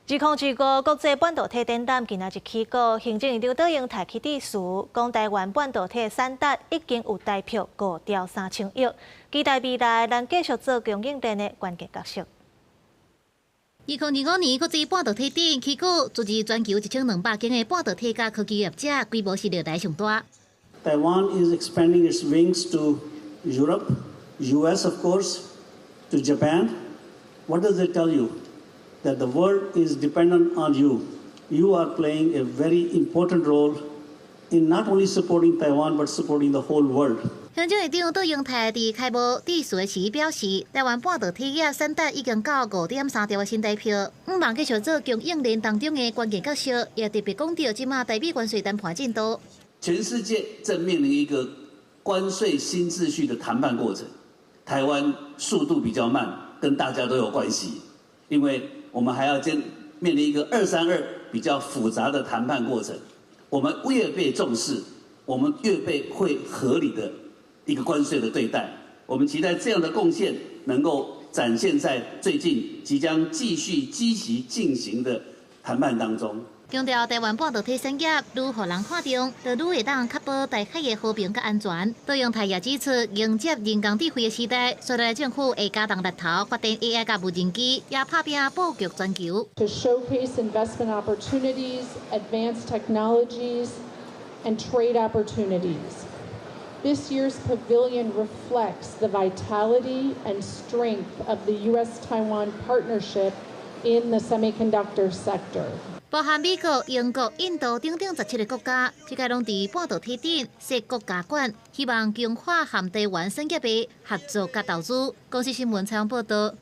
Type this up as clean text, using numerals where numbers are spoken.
2025國際半導體展覽今仔日起鼓，行政院長卓榮泰去致辭，講台灣半導體產值已經有台票5兆3千億，期待未來咱繼續做供應鏈的關鍵角色。2025年國際半導體展起鼓，聚集全球1200間的半導體佮科技業者，規模是歷來上大。 Taiwan is expanding its wings to Europe, US of course, to Japan. What does it tell you? That the world is dependent on you. You are playing a very important role in not only supporting Taiwan but supporting the whole world. 行政院長卓榮泰佇開幕致辭時表示，台灣半導體業產值已經到5.3兆的新台票，向望繼續做供應鏈當中的關鍵角色，也特別講到這馬台美關稅談判進度。全世界正面臨一個關稅新秩序的談判過程，台灣速度比較慢，跟大家都有關係，因為我們還要兼面臨一個232比較複雜的談判過程。我們越被重視，我們越被會合理的一個關稅的對待。我們期待這樣的貢獻能夠展現在最近即將繼續積極進行的談判當中。強調台灣半導體產業愈予人看重，就愈會當確保台海的和平佮安全。卓榮泰也指出，迎接人工智慧的時代，所以政府會加重力頭發展 AI 佮無人機，也拍拚布局全球。 To showcase investment opportunities, advanced technologies, and trade opportunities. This year's pavilion reflects the vitality and strength of the U.S.-Taiwan partnership in the semiconductor sector. 包含美國、英國、印度等等17个國家，這屆攏佇半導體展設國家館，希望強化和台灣產業的合作佮投資。公視新聞採訪報導。